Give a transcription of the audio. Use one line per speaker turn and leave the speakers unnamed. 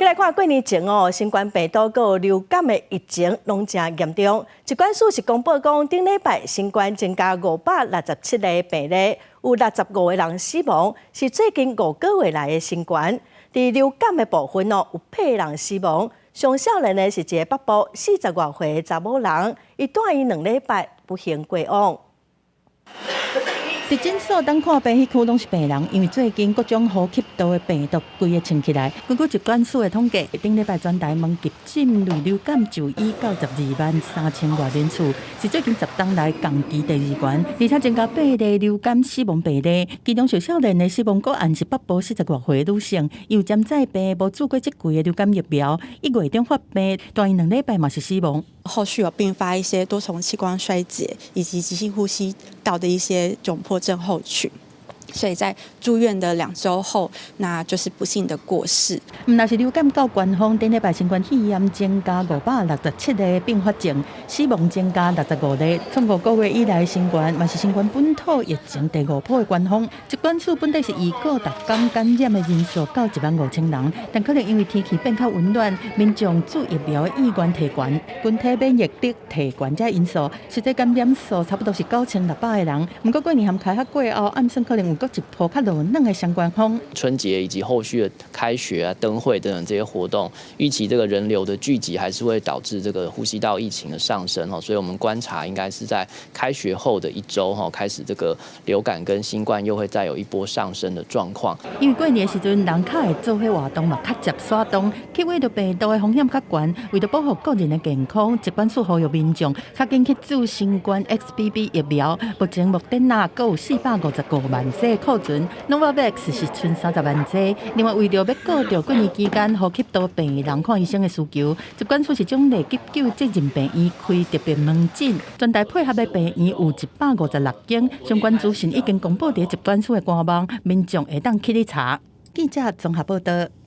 來看過年前哦，新冠病毒佮流感的疫情攏誠嚴重。疾管署是公布講，頂禮拜新冠增加567個病例，有65個人死亡，是最近5個月來的新高。佇流感的部分哦，有八個人死亡。上少年的是一个北部40外歲的查某人，伊蹛院2禮拜不幸過往。
佇診所等看病彼區攏是病人，因為最近各種呼吸道的病毒規个衝起來。根據疾管署的統計，頂禮拜全台灣急診類流感就醫到12萬3千外人次，是最近10冬來同期第二懸，而且增加八例流感死亡病例，其中上少年的死亡個案是北部40外歲女性，伊有潛在病，無注過這季的流感疫苗，1月中發病，蹛院2禮拜嘛是死亡。
後續有併發一些多重器官衰竭以及急性呼吸道的一些窘迫症候群，所以在住院的2週後，那就是不幸的過世。
毋但是流感到高峰，頂禮拜新冠肺炎增加567個併發症，死亡增加65例，創5個月以來新高，嘛是新冠本土疫情第五波的高峰。疾管署本底是預估逐工感染的人數到1萬5千人，但可能因為天氣變較溫暖，民眾注疫苗的意願提懸，群體免疫力提懸這因素，實際感染數差不多是9600個人。毋過過年和開學過後，按算可能有閣一波較熱鬧的雙高峰。
春節以及後續的開學啊、燈會等等這些活動，預期這個人流的聚集還是會導致這個呼吸道疫情的上升哦，所以我們觀察應該是在開學後的一周哈，開始這個流感跟新冠又會再有一波上升的狀況。
因為過年的時陣，人較會做伙活動嘛，較捷徙動，去秽著病毒的風險較懸。為著保護個人的健康，疾管署呼籲民眾較緊去注新冠 XBB 疫苗。目前莫德納閣有455萬劑庫存，Novavax 是賰30萬劑。另外，為著欲顧著過年期間呼吸道病人看醫生的需求，疾管署是獎勵急救責任病院開特別門診，全台配合的病院有156間，相關資訊已經公布佇疾管署的官網，民眾會當去咧查。記者綜合報道。